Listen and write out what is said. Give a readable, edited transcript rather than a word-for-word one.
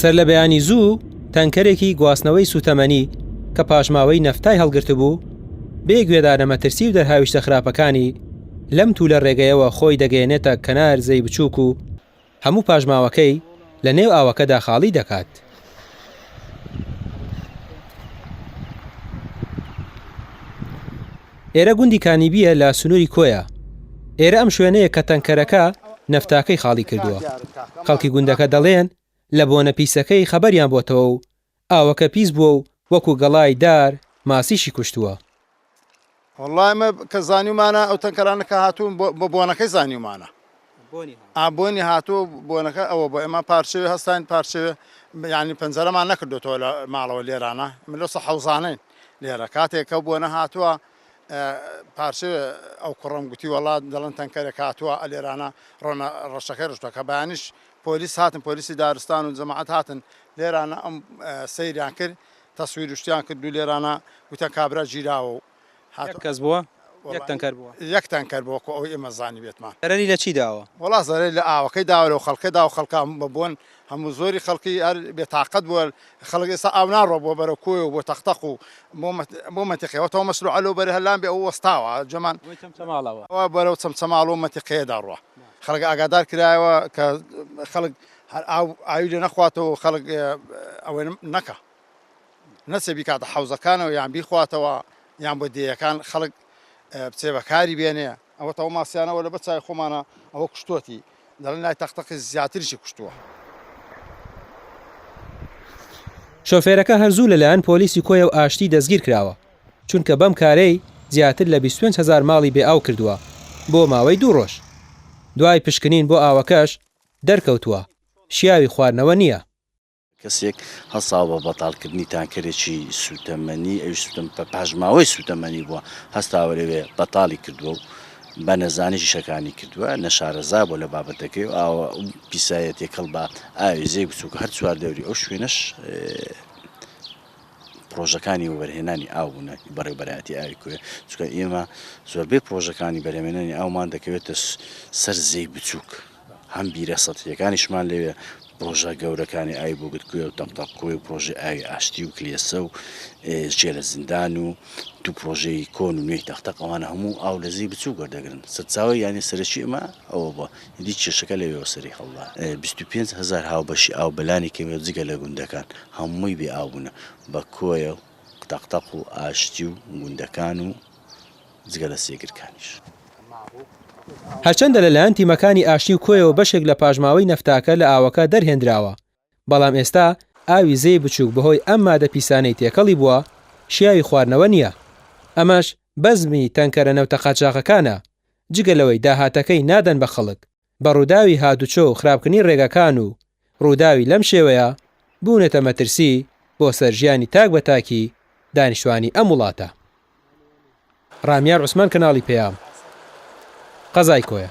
سەرلەبەیانی زوو تەنکەرێکی گواستنەوەی سووتەمەنی کە پاشماوەی نەفتای هەڵگرتبوو، بێ گوێدانە مەترسی و دەرهاویشتە خراپەکانی، لەم توولە ڕێگەیەوە خۆی دەگەیەنێتە کەنار زێی بچووک و هەموو پاشماوەکەی لە نێو ئاوەکەدا خاڵی دەکات. ئێرە گوندی کانیبییە لە سنووری کۆیە. ئێرە ئەم شوێنەیە کە تەنکەرەکە نەفتاکەی خاڵی کردووە. خەڵکی گوندەکە دەڵێن لە بۆنە پیسەکەی خەبەریان بۆتەوە و ئاوەکە پیس بووە و وەکو گەڵای دار ماسیشی کوشتووە. وەڵا ئێمە کە زانیومانە ئەو تەنکەرانە کە هاتوون بە بۆنەکەی زانیومانە ئا بۆنی هاتووە بۆنەکە ئەوە بۆ ئێمە پارچەوێ هەستاین پارچەوێ یعنی پەنجەرەمان نەکردوتەوە لە ماڵەوە لێرانە من لەو حەوزانەین لێرە کاتێک کە بۆنە هاتووە پارچەوێ ئەو کوڕم گوتی وەڵا دەڵێن تەنکەرێک هاتووە ئەلێرانە ڕۆنە ڕەشەکەی ڕشتووە کە بەیانیش پۆلیس هاتن پۆلیسی دارستان و جەماعەت هاتن لێرانە ئەم سەیریان کرد تەسویر و شتیان کرد و لێرانە گوتیان کابرا گیراوە و هاتووە. یەک کەس بووە؟ یەک تەنکەر بووە؟ یەک تەنکەر بووە وەکو ئەوەی ئێمە زانیبێتمان. زەرەری لە چی داوە؟ وەڵا زەرەری لە ئاوەکەی داوە لەو خەڵکە داوە خەڵکە بە بۆن هەموو زۆری خەڵکی هەر بێ تاقەت بووە خەڵک ئێستا ئاو ناڕوا بۆ بەرەو کۆیە و بۆ تەقتەق و بۆ بۆ مەنتیقەیەوە تەوە مەشروعە لەو بەرە هەر لام بێ ئەو وەستاوە جەمان بۆی چەمچەماڵەوە. ئەوە بەرەو چەمچەماڵ و مەنتیقەیەدا ڕوا خەڵک ئاگادار کرایەوە کە خەڵک هەر ئاو ئاوی لێ نەخواتەوە خەڵک ئەوەی نەکا نەچێ بیکاتە حەوزەکانەوە یان بیخواتەوە یان بۆ دێیەکان خەڵک بچێ بەکاری بێنێ ئەوە تەوە ماسیانەوە لەبەر چاوی خۆمانە ئەوە کوشتۆتی دەڵێن لای تەقتەقی زیاتریشی کوشتووە. شۆفێرەکە هەر زوو لەلایەن پۆلیسی کۆیە و ئاشتی دەستگیر کراوە، چونکە بەم کارەی زیاتر لە 25 هەزار ماڵی بێ ئاو کردووە بۆ ماوەی دوو ڕۆژ. دوای پشکنین بۆ ئاوەکەش دەرکەوتووە شیاوی خواردنەوە نییە. کەسێک هەستاوە بە بەتاڵکردنی تانکەرێکی سووتەمەنی، ئەویش سووتەم پاشماوەی سووتەمەنی بووە، هەستاوە لەوێ بەتاڵی کردووە و بە نەزانیش ئیشەکانی کردووە، نەشارەزا بووە لە بابەتەکەی و ئاوە ئەو پیسایە تێکەڵ بە ئاوی زێی بچووک هەر چواردەوری ئەو شوێنەش پڕۆژەکانی وەبەرهێنانی ئاو بوونە بەڕێوەبەرایەتی ئاوی کۆیە، چونکە ئێمە زۆربەی پڕۆژەکانی بەرهەمهێنانی ئاومان دەکەوێتە سەر زێی بچووک. هەم بیرە سەتحیەکانیشمان لەوێ، پڕۆژە گەورەکانی ئاوی بۆگدکوێ و تەقتەقکوێ و پڕۆژەی ئاوی ئاشتی و کلێسە و جێلە زیندان و دوو پڕۆژەی کۆن و نوێی تەقتەق ئەوانە هەموو ئاو لە زێی بچووک وەردەگرن. سەرچاوەی یانی سەرەکی ئێمە ئەوە بووە. ئیدی کێشەکە لەوێوە سەری هەڵدا. 25 هەزار هاوبەشی ئاو بەلانی کەمیەوە جگە لە گوندەکان هەمووی بێ ئاو بوونە بە کۆیە و تەقتەق و ئاشتی و گوندەکان و جگە لە سێگرکانیش. هەرچەندە لەلایەن تیمەکانی ئاشتی و کۆیەوە بەشێک لە پاشماوەی نەفتاکە لە ئاوەکە دەرهێندراوە، بەڵام ئێستا ئاوی زێی بچووک بەهۆی ئەم مادە پیسانەی تێکەڵی بووە، شیاوی خواردنەوە نییە. ئەمەش بەزمی تەنکەرە نەوتە قاچاخەکانە، جگە لەوەی داهاتەکەی نادەن بە خەڵک، بە ڕووداوی هاتوچۆ و خراپکردنی ڕێگاکان و ڕووداوی لەم شێوەیە بوونەتە مەترسی بۆ سەر ژیانی تاک بە تاکی دانیشتوانی ئەم وڵاتە. ڕامیار عوسمان کەناڵی پەیام، قەزای کۆیە.